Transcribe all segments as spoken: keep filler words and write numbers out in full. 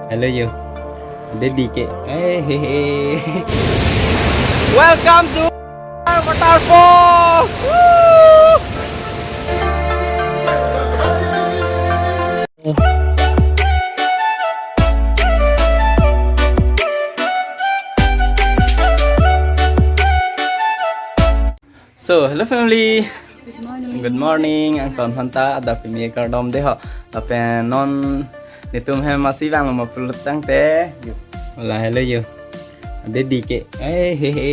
Hello yo. Baby ke. Eh, he, he. Welcome to waterfall. Woo! So, hello family. Good morning. Good morning. Angton aphanta adap kimi kardom dei ho. Lapen non netum hem asi vanglo ma pulo tangte. Yo. Wala hello yo. Baby ke. Eh, he, he.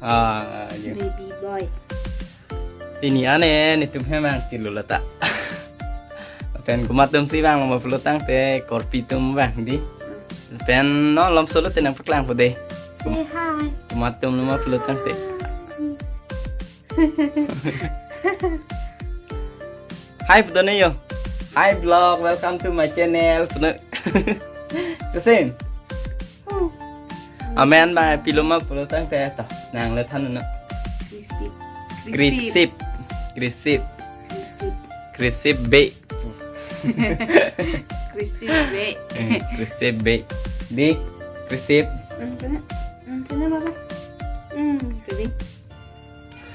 Ah, yo. Baby boy. Pini ane netum hem vang chilo lata. Lapen komat atum si vanglo ma pulo tangte korpi atum vang dei. Lapen non malomso lote nangpaklangpo dei. Say hi. Komat atumlo ma pulo tangte. Hi, pu do ne yo. Hi vlog, welcome to my channel. Pu do ne. Kusin. Amen ba pilo ma pulo tangte to. Nang le than na. Krisip. Krisip. Krisip. Krisip. Krisip. Krisip be. Krisip be. Krisip be. Dei, Krisip. Hmm, kena. Hmm, kena apa? Hmm, kena.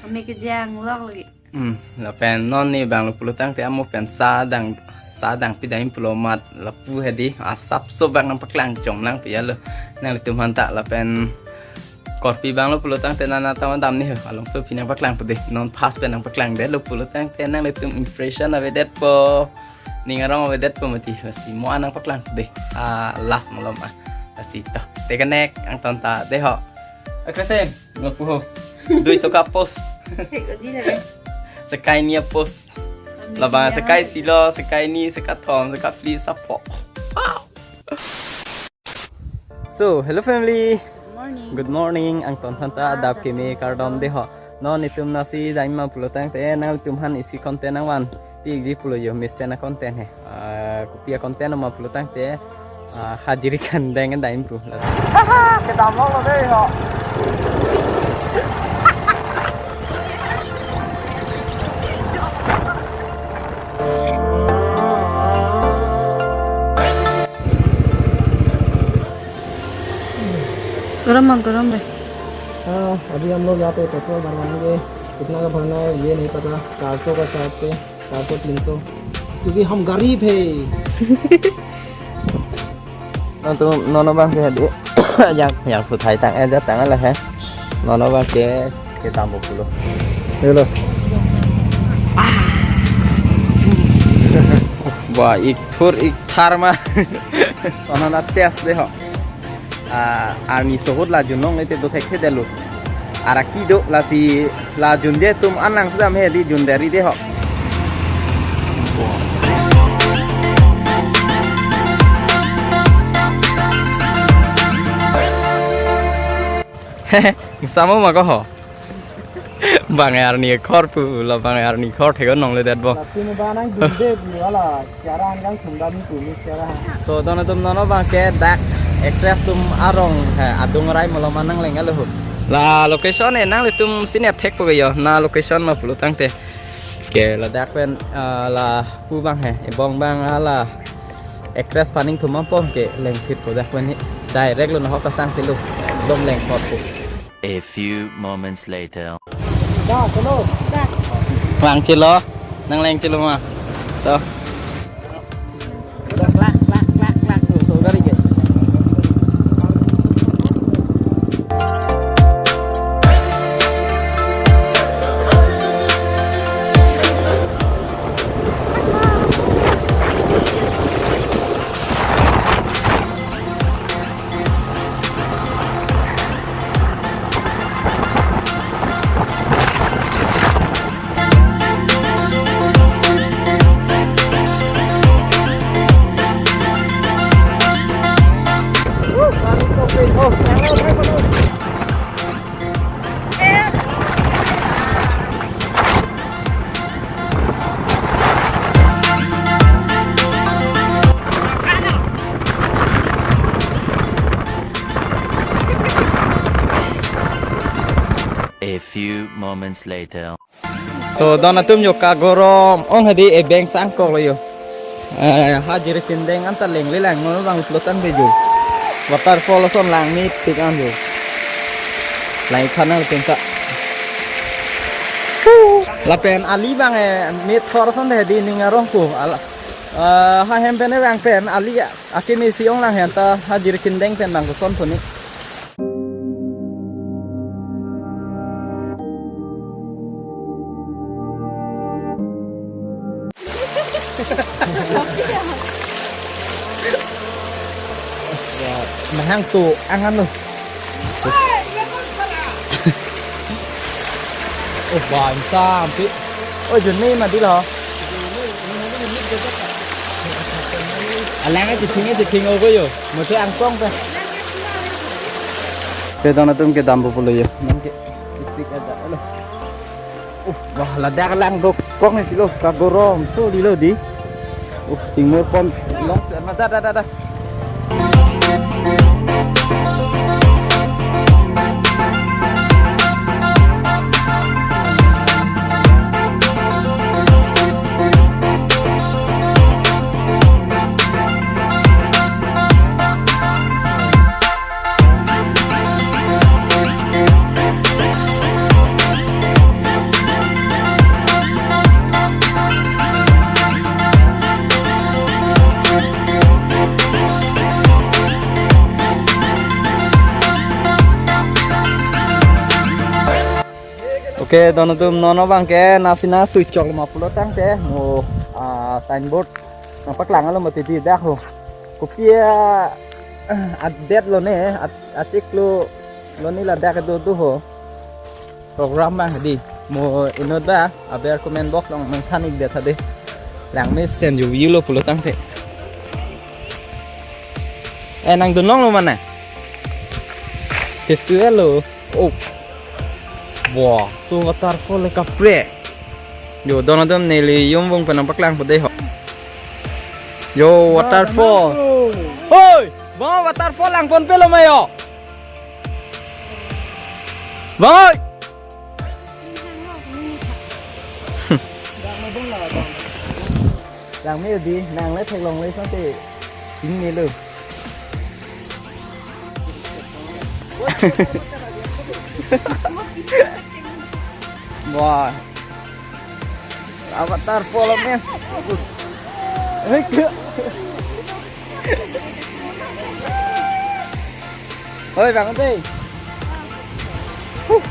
Kami kejang vlog lagi. Hmm, lapen non ne vanglo pulo tangte amo pen sa dang, sa dang pidam pulo amat lapu hedi asapso bak nangpaklang chom nangpi ya lo. Nanglitum aphanta lapen korpi vanglo pulo tangte nana tama dam ni ho. Malomso aphi nangpaklangpo dei. Non first pen nangpaklang detlo pulo tangte nanglitum impression avedetpo. Ning arong avedetpo mati. Lasi mo-an nangpaklangpo dei. Ah, last malom ah. Lasi to. Stay connect angton ta dei ho. Akresim, ngapu ho. Dui toka post. Hei, kodi na. Sekai ni post. Labang sekai silo, sekai ni, sekathom, sekaphli, sapo. Wow. So, hello family. Good morning. Good morning. Angton aphanta adap kimi kardom dei ho. Non netum nasi daima pulo tangte nanglitum aphan isi content nangvanpi ikji pulo yo, mesen a content he. Ah, kopi a content ma pulo tangte, ah, hajiri kandeng daim pu. Las. Kedam lo dei ho. गरम है, गरम है। हाँ, अभी हम लोग यहाँ पे पेट्रोल भरवाएंगे। कितना का भरना है, ये नहीं पता। चार सौ का शायद से, चार सौ, तीन सौ। क्योंकि हम गरीब है। Nangtum non abang ke hadi. Yang, yang puthai tang aja tang ala he. Non abang ke, kedam pulo. Hello. Ba, ik thur, ik thar ma. Sono na chest dei ho. Ah, arni sohot la junlongle te do thekthe detlo. Araki do, lasi la junde atum anang sudam hedi jun deri dei ho. Samo ma ko ho. Bang arni khor pu, labang arni khor thek-o nongle detpo. Tapi mo ba nang dunde pu ala, cara angkang thumda mi pu, miss cara ha. So, don atum non abang ke dak actress atum arong he, adung rai malom anang leng alo ho. La location e nanglitum sinep thekpo ke yo, na location ma pulo tangte. Ke ladak pen, ah, lapu abang he, ebong abang ala actress paning thum apom ke lengphitpo dak pen hi. Direct lo nahok kasang silo. Dom lengphotpo. A few moments later. Vang chelo, nang leng chelo ma. To. Klak, klak, klak, klak, klak. To, to, gari ke. A few moments later. So, don atum yo kagorom ong hadi ebeng sangkok lo yo. Eh, ha Jirikindeng anta lengle lang non bang pulo tangte jo. Waterfall ason lang mepik an jo. Lang than nangpinta. Lapen ali bang, eh, methor ason de di ning arong ko. Ala, eh, ha hem pen bang pen ali akimi si ong lang hen ta ha Jirikindeng pen bang koson puni. Mahang so angan lo. Oh, bang sampai. Oh, jun ni mati lo. Alang aja ting aja ting ogo yo. Mesti angkong pe. Pe dong atum kedam pulo yo. Nang ke isik ada. Alo. Uh, wah, ladak lang dokok ni silo, kagorom so di lo di. Uh, tingmur pon long, da, da, da, da. Okay, don atum, non abang ke nasi na sui chok ma pulo tangte mo, ah, signboard nangpaklang lo mati di dak ho. Kopi adet lo ne, at-, achiklo lo ni ladak do do ho. Program bang di mo inut ba aber comment box along nangthan-ik det hadi. Lang mesen jo view lo pulo tangte. Eh, nangdun long lo mana? Festival lo. Oh. Wah, so waterfall le kapre. Yo, don atum neli yum vung pen nangpaklang po de ho. Yo, waterfall. Hoi, bang waterfall lang pon pe lo ma yo. Bang. Lang me di, nang le theklong le sante. Ting me lo. Wah. Avatar follow me. Hoi, bang, ante. Huh.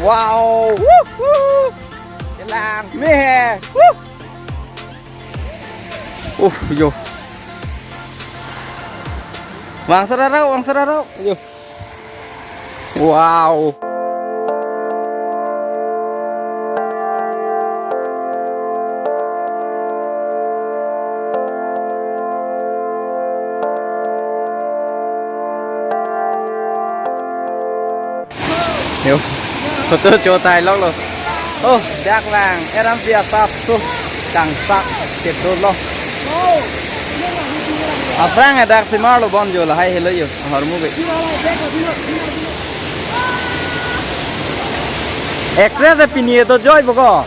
Wow. Wuh, wuh. Kelang. Meh. Wuh. Uh, yo. Bang sararo, bang sararo. Yo. Wow. Yo. Photo cho tai lok lo. Oh, dak lang. Eram pi asap so. Kangsak kedo lo. Aphrang dak simar lo bon jo lahai helo yo. Ahormu be. Actress e pini to joy boko.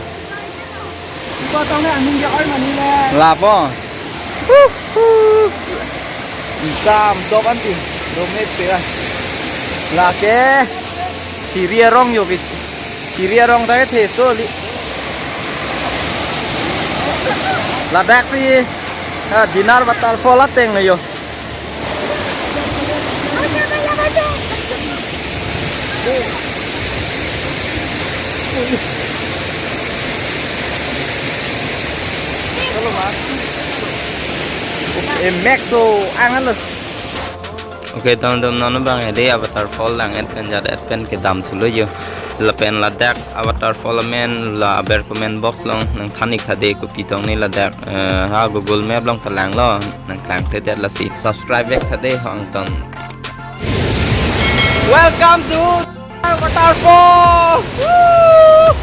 Lapo. Huh, huh. Dam dop anti. Domet pera. Lake. Siri arong yo ki. Siri arong ta kethe so li. Ladak si, ah, Dinar waterfall ateng yo. Emek so angan lo. Okay, teman-teman, non bang ede avatar fall lang et pen jat et pen kedam thulo yo. Lapen ladak avatar fall amen la aber comment box along nangthan-ik tha de kopi tong ni ladak, eh, ha Google Map along ta lang lo. Nangklang te det lasi subscribe back tha de hong ton. Welcome to waterfall. Woo!